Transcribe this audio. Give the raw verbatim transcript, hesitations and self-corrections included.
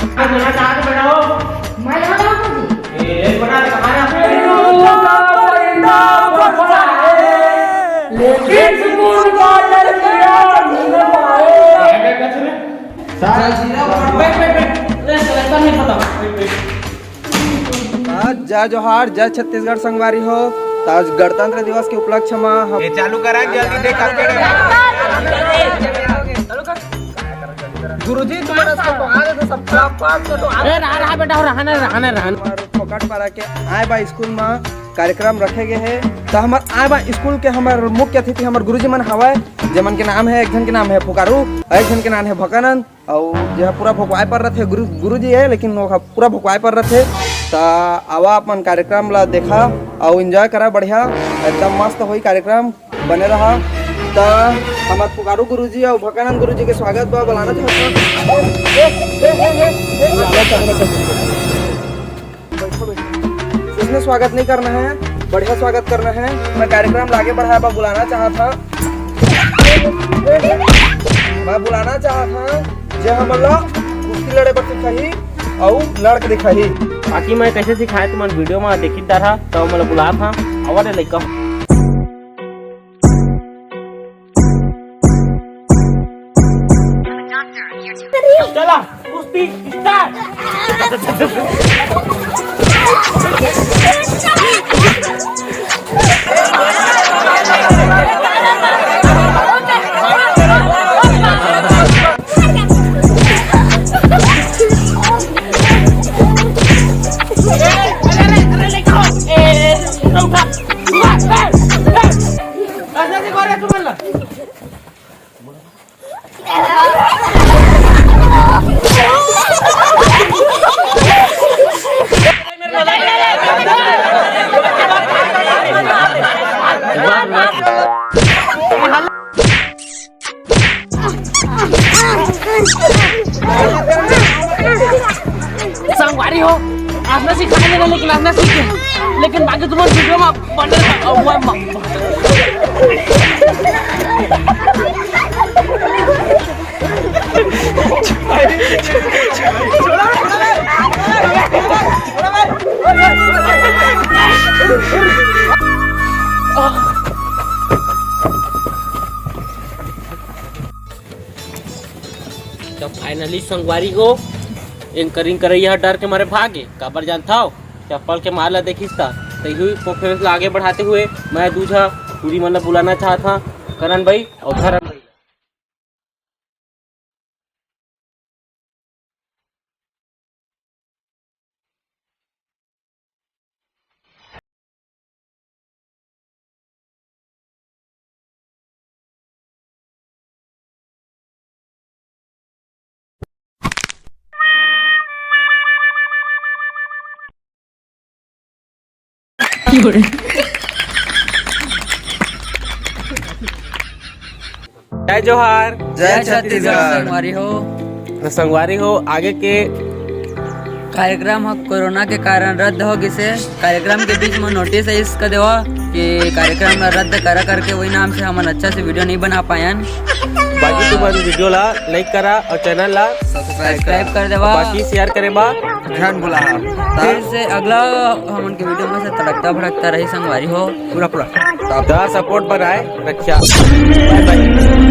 आज नया चाहत बेटा हो। मैं यहाँ जाऊँ जी। ए, लेट बना, कहाँ ना? आज जय जोहार, जय छत्तीसगढ़ संगवारी हो। त आज गणतंत्र दिवस के उपलक्ष्य म हम ये चालू करा, जल्दी देख, आपके गुरुजी तुम्हारा सबको आ रहे थे, सब clap, clap कर दो। अरे रहा रहा बेटा हो, रहा ना, रहा ना, रहा ना। हमर फोकट पारा के आए बा स्कूल म कार्यक्रम रखे गए हे। त हमर आए बा स्कूल के हमर मुख्य अतिथि हमर गुरुजी मन हवय, जेमन के नाम है, एक झन के नाम है पुकारू, एक झन के नाम है भकानंद, अउ जे ह पूरा भोकवाए पर रथे गुरु गुरुजी है, लेकिन वो ह पूरा भोकवाए पर रथे। त आवा अपन कार्यक्रम ला देखा अउ enjoy करा, बढ़िया एकदम मस्त होई कार्यक्रम, बने रहा। त हमर पुकारू गुरुजी अउ भकानंद गुरुजी के स्वागत बा, बुलाना चाहत हूँ। बैठो, बैठो। इसमें स्वागत नहीं करना है, बढ़िया स्वागत करना है। मैं कार्यक्रम ला आगे बढ़ाए बा बुलाना चाहत हूँ, मैं बुलाना चाहत हूँ जे हमन ला कुश्ती लड़े बर सिखाही अउ लड़ के दिखाही। बाकी मैं कैसे सिखाए तुमन वीडियो में देखी डरहा, तो मैं बुलात हा। आवा रे लइका। चला, कुश्ती स्टार्ट। संगवारी हो, हंसना सिखा देना, लेकिन हंसना सीख के, लेकिन बाकी तुम्हारे वीडियो में बने रहो। तो फाइनली संगवारी हो, एंकरिंग करैया ह डर के मारे भागे। काबर जानथव? चप्पल के मार ला देखिस त। तैहू परफॉर्मेंस ला आगे बढ़ाते हुए मैं दूजा टूरी मन ला बुलाना चाहत हंव, करण भाई अउ धरम भाई। जय जोहार। जय छत्तीसगढ़। संगवारी हो। तो संगवारी हो, आगे के कार्यक्रम ह कोरोना के कारण रद्द हो गिसे। कार्यक्रम के बीच में नोटिस आइस कर देवा कि कार्यक्रम ला रद्द करा करके, वही नाम से हमन अच्छा से वीडियो नहीं बना पायन। बाकी तुमन वीडियो ला लाइक करा अउ चैनल ला सब्सक्राइब कर देवा। बाकी शेयर करे बा झन भुला। फिर से अगला हमन के वीडियो में से तड़कता भड़कता रही संगवारी हो। पूरा पूरा। तो सपोर्ट बनाए रखिया। बाय बाय।